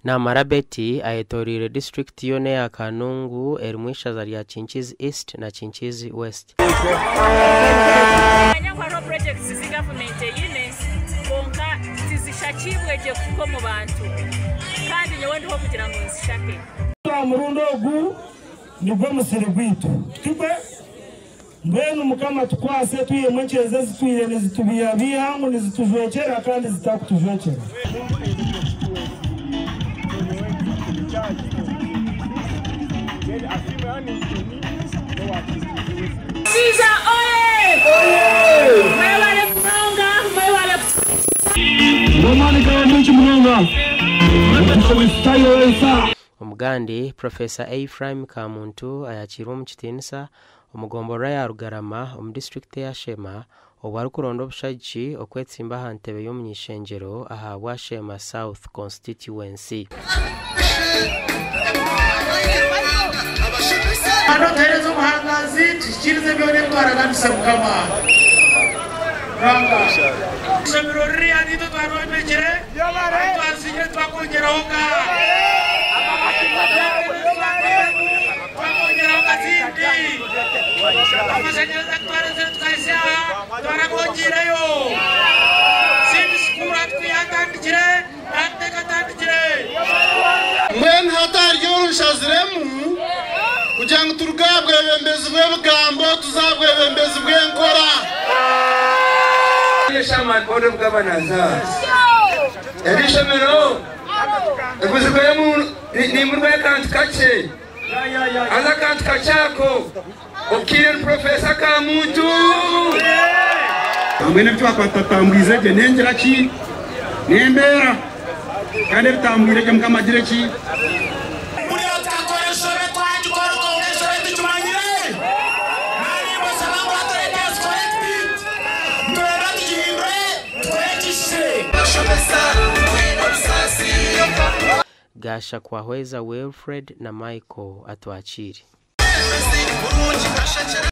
Namara Betty ayetoreire disiturikiti yoona eya Kanungu erimu eishaza rya Kinkizi East na Kinkizi West. Manya ngu hariho purojekiti zi gavumenti eine kwonka tizishakiibwe gye kuhika omu bantu kandi nyowe ndiho kugira ngu nzishake. Aha murundi ogu nigwo musiri gwaitu, tikwe? Mbwenu Mukama atukwase twihemu enkyenzi ezitwire nizitubiihabiiha ngu nizitujwekyera kandi zitakutujwekyera. Siza oye! Mwebale munonga, mwebale kutuhurikiza. Amaani gawe maingi munonga. Omugandi, Professor Ephraim Kamuntu ayakiirwe omu kitiinisa omu gomborora ya Rugarama omu disiturikiti eya Sheema obwo arikuronda obushagiki okwetsimba aha ntebe y'omuny'ishengyero ahabwa Sheema South Constituency. Kandi otuheereze obuhangaazi tuhikiirize byona ebi twaraganisa Mukama. Ruhanga. Eishomero ririya niitwe twaryombekire, ahu twarusiigire twakongyeraho ka twakongyeraho kazindi. Amashanyarazi agu twarenzire tukahitsya aha twaragongyeireyo. Seed school ahu tukwiha atandikire n'aha atandikire. Mbwenu hati ahari oru nshaziremu kugira ngu turuge aha bwebembezi bw'ebigambo tuze aha bwebembezi bw'enkora. Chairman Board of Governors eri ishomero riguzirwemu nimurwayo akantu kakye haza akantu kakye ako okiire ni Professor Kamuntu. Mbwenu ebi twakuba tutatambwize gye n'engira ki? N'embeera. Kandi ebitambwire gye Mukama agire ki? Buriya twakora enshobe twagikora kwonka enshobe tugimanyire. Nari nimbashaba ngu hati let us correct it. Nitwenda tugihindure tukore ekihikire. Gashakwahweza Wilfred na Michael Atwakiire.